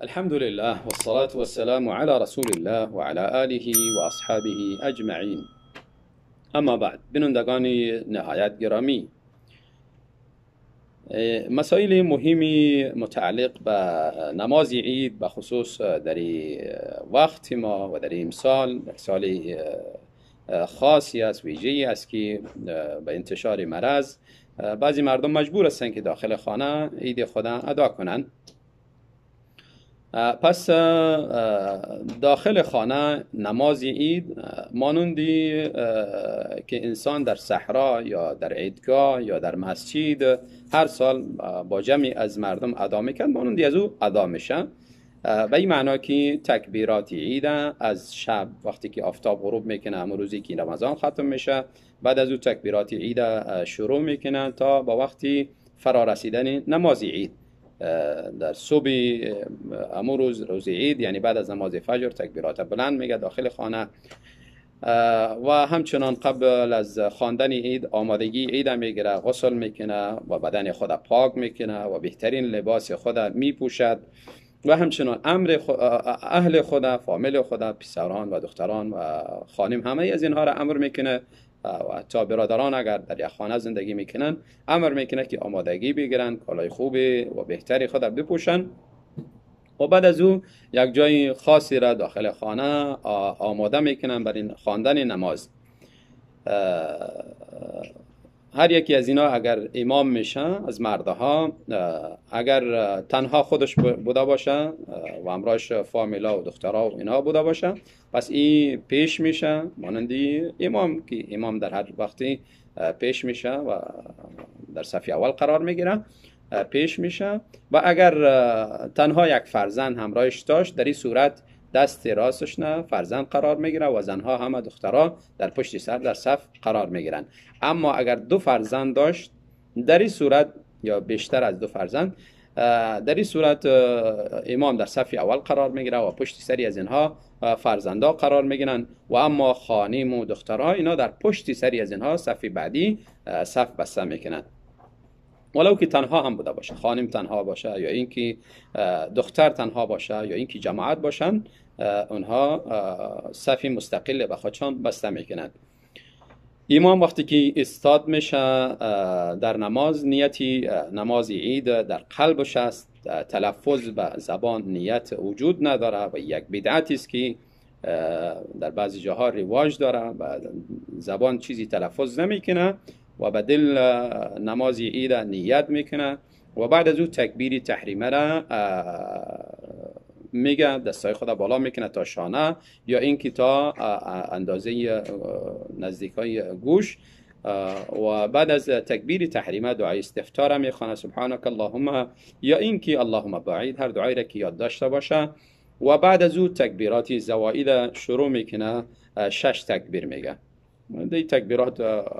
الحمد لله والصلاة والسلام على رسول الله وعلى آله وأصحابه أجمعين. اما بعد، بینندگان نهایت گرامی، مسائل مهمی متعلق به نماز عید به خصوص در وقت ما و در امسال، در سال خاصی است، ویژه‌ای است که به انتشار مرض بعضی مردم مجبور هستند که داخل خانه عید خود ادا کنند. پس داخل خانه نماز عید مانندی که انسان در صحرا یا در عیدگاه یا در مسجد هر سال با جمعی از مردم ادا میکرد، مانندی از او ادا میشه. به این معنا که تکبیرات عید از شب وقتی که آفتاب غروب میکنه، همون روزی که رمضان ختم میشه، بعد از او تکبیرات عید شروع میکنه تا با وقتی فرا رسیدن نماز عید در صبح امو روز، روز عید، یعنی بعد از نماز فجر تکبیرات بلند میگه داخل خانه. و همچنان قبل از خواندن عید آمادگی عید میگیره، غسل میکنه و بدن خود پاک میکنه و بهترین لباس خود میپوشد و همچنان امر اهل خود، فامیل خود، پسران و دختران و خانم، همه از اینها را امر میکنه و تا برادران اگر در یک خانه زندگی میکنن امر میکنه که آمادگی بگیرن، کالای خوبی و بهتری خود بپوشن و بعد از او یک جای خاصی را داخل خانه آماده میکنن برای خواندن نماز. هر یکی از اینا اگر امام میشه از مردها، اگر تنها خودش بوده باشه و همراهش فامیلا و دخترها و اینا بوده باشه، پس این پیش میشه مانندی امام که امام در هر وقتی پیش میشه و در صف اول قرار میگیره، پیش میشه. و اگر تنها یک فرزند همراهش داشت، در این صورت دست راستش نه فرزند قرار میگیره و زنها همه دخترها در پشت سر در صف قرار میگیرن. اما اگر دو فرزند داشت در این صورت، یا بیشتر از دو فرزند، در این صورت امام در صف اول قرار میگیره و پشت سری از اینها فرزندا قرار میگیرن و اما خانیم و دخترها اینا در پشت سری از اینها صف بعدی صف بسته میکنن. ولو که تنها هم بوده باشه، خانم تنها باشه یا اینکه دختر تنها باشه یا اینکه جماعت باشن، اونها صف مستقل به خودشان بسته میکنن. امام وقتی که استاد میشه در نماز، نیتی نماز عید در قلبش است، تلفظ به زبان نیت وجود نداره و یک بدعتی است که در بعضی جاها رواج داره و زبان چیزی تلفظ نمیکنه و به دل نماز عید نیت میکنه و بعد از او تکبیر تحریمه را میگه، دستای خود بالا میکنه تا شانه یا اینکه تا اندازه نزدیکای گوش و بعد از تکبیر تحریمه دعای استفتاح را میخوانه، سبحانك اللهم یا اینکه اللهم باعد، هر دعایی را که یاد داشته باشه. و بعد از او تکبیرات زوائد شروع میکنه، 6 تکبیر میگه. دی تکبیرات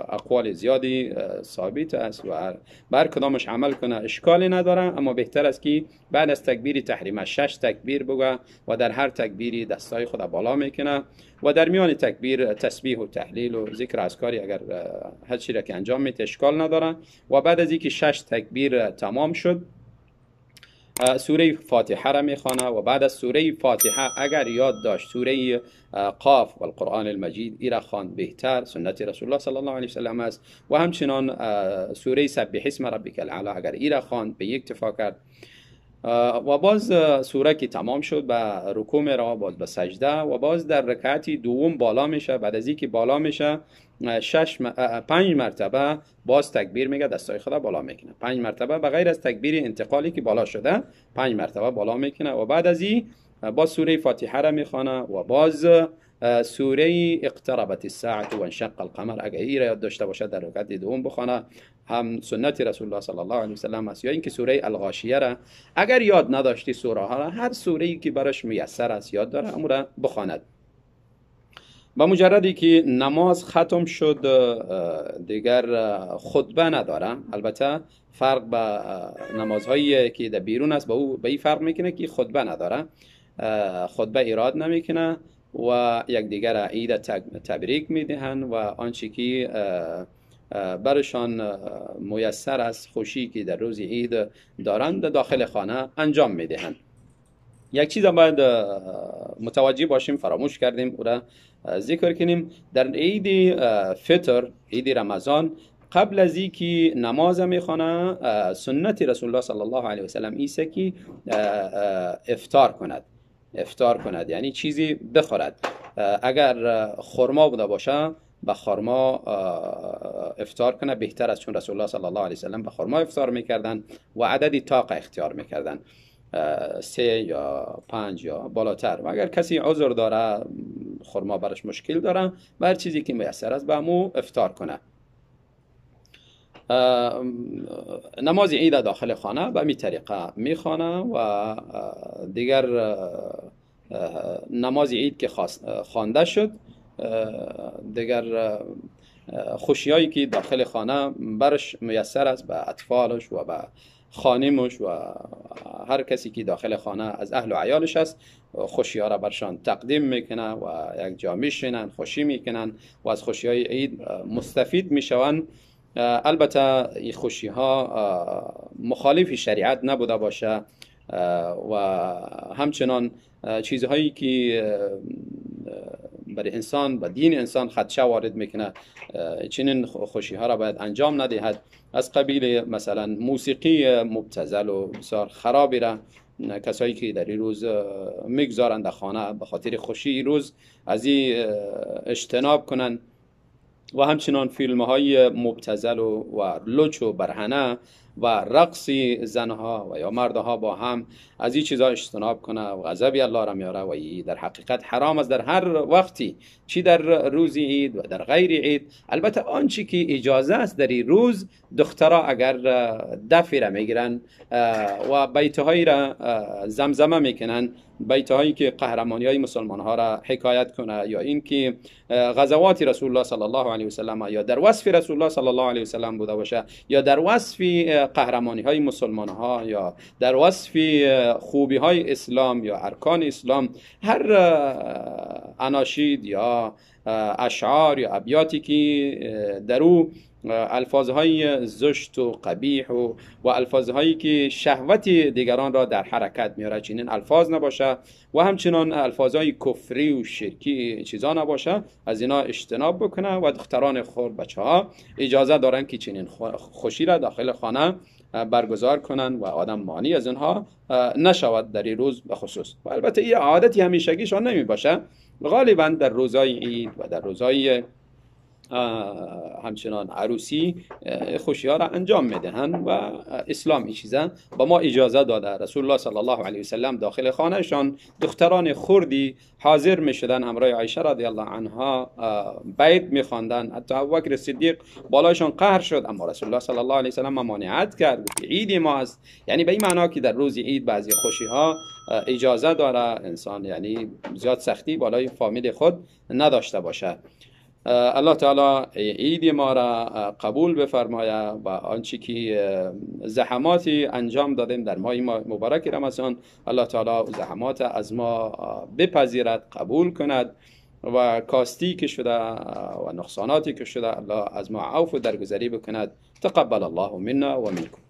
اقوال زیادی ثابت است و بر کدامش عمل کنه اشکالی نداره، اما بهتر است که بعد از تکبیر تحریمه 6 تکبیر بگه و در هر تکبیری دستای خود بالا میکنه و در میان تکبیر تسبیح و تحلیل و ذکر اذکاری اگر هر چیزی را که انجام میده اشکال نداره. و بعد از اینکه 6 تکبیر تمام شد سوره فاتحه را میخوانه و بعد از سوره فاتحه اگر یاد داشت سوره قاف و القرآن المجید ای را خواند بهتر، سنت رسول الله صلی الله علیه وسلم است. و همچنان سوره سبح اسم ربک الاعلی اگر ای را خواند به یک اکتفا کرد. و باز سوره که تمام شد به رکوع میره، باز به سجده و باز در رکعت دوم بالا میشه. بعد از اینکه بالا میشه 5 مرتبه باز تکبیر میگه، دستای خدا بالا میکنه 5 مرتبه، به غیر از تکبیر انتقالی که بالا شده 5 مرتبه بالا میکنه. و بعد از این باز سوره فاتحه را میخوانه و باز سوره اقتربت الساعة و انشق القمر اگر ای را یاد داشته باشه در رکعت دوم بخوانه، هم سنت رسول الله صلی الله علیه و سلم است. یا اینکه سوره الغاشیه را اگر یاد نداشتی سوره ها را، هر سوره ای که براش میسر است یاد داره امو را بخواند. با مجردی که نماز ختم شد دیگر خطبه نداره. البته فرق با نمازهایی که در بیرون است با او به این فرق میکنه که خطبه نداره، خطبه ایراد نمیکنه و یکدیگر عید تبریک میدهند و آنچه که برشان میسر است، خوشی که در روز عید دارند داخل خانه انجام میدهند. یک چیز باید متوجه باشیم، فراموش کردیم او را ذکر کنیم. در عید فطر، عید رمضان، قبل از اینکه نماز میخوانه، سنت رسول الله صلی الله علیه و سلم ایسه که افطار کند، افطار کند یعنی چیزی بخورد. اگر خرما بوده باشه به خرما افطار کنه بهتر است، چون رسول الله صلی الله علیه و سلم به خرما افطار میکردن و عددی طاق اختیار میکردن، 3 یا 5 یا بالاتر. و اگر کسی عذر داره، خرما برش مشکل داره، بر چیزی که میسر است به مو افطار کنه. نماز عید داخل خانه به می طریقه میخوانه و دیگر نماز عید که خوانده شد، دیگر خوشیایی که داخل خانه برش میسر است به اطفالش و به خانمش و هر کسی که داخل خانه از اهل و عیالش است، خوشی ها را برشان تقدیم میکنه و یک جا میشینن، خوشی میکنن و از خوشی های عید مستفید میشون. البته این خوشی ها مخالف شریعت نبوده باشه و همچنان چیزهایی که برای انسان و دین انسان خدشه وارد میکنه، چنین خوشی ها را باید انجام ندهد. از قبیل مثلا موسیقی مبتذل و بسیار خرابی را کسایی که در این روز میگذارند در خانه به خاطر خوشی روز از این اجتناب کنند. و همچنان فیلم های مبتذل و لچ و برهنه و رقص زنها و یا مردها با هم، از این چیزها اجتناب کنه و غضب الله را میاره و ای در حقیقت حرام است در هر وقتی، چی در روز عید و در غیر عید. البته آنچه که اجازه است در این روز، دخترها اگر دفی را میگیرن و بیتهایی را زمزمه میکنن، بیتهایی که قهرمانی های مسلمان ها را حکایت کنه یا اینکه غزوات رسول الله صلی الله علیه و سلم یا در وصف رسول الله صلی الله علیه و سلم بوده باشه یا در وصف قهرمانی های مسلمان ها یا در وصف خوبی های اسلام یا ارکان اسلام، هر اناشید یا اشعار یا ابیاتی که در او الفاظهای زشت و قبیح و الفاظهایی که شهوت دیگران را در حرکت میاره، چنین الفاظ نباشه و همچنان الفاظهای کفری و شرکی چیزا نباشه، از اینا اجتناب بکنه. و دختران خرد، بچه ها اجازه دارن که چنین خوشی را داخل خانه برگزار کنن و آدم مانی از اینها نشود در این روز به خصوص. و البته این عادتی همیشگیشان نمی باشه، غالبا در روزهای عید و در روزهای همچنان عروسی خوشی ها را انجام میدهند و اسلام این چیزا با ما اجازه داده. رسول الله صلی الله علیه و سلم داخل خانهشان دختران خردی حاضر میشدن همراه عایشه رضی الله عنها بیت میخواندن، حتی ابوبکر صدیق بالایشان قهر شد، اما رسول الله صلی الله علیه و سلم ممانعت کرد، عید ما است. یعنی به این معنا که در روز عید بعضی خوشی ها اجازه داره انسان، یعنی زیاد سختی بالای فامیل خود نداشته باشه. الله تعالی عید ما را قبول بفرماید و آنچه که زحماتی انجام دادیم در ماه مبارک رمضان، الله تعالی زحمات از ما بپذیرد، قبول کند و کاستی که شده و نقصاناتی که شده الله از ما عفو درگذری بکند. تقبل الله منا و منکم.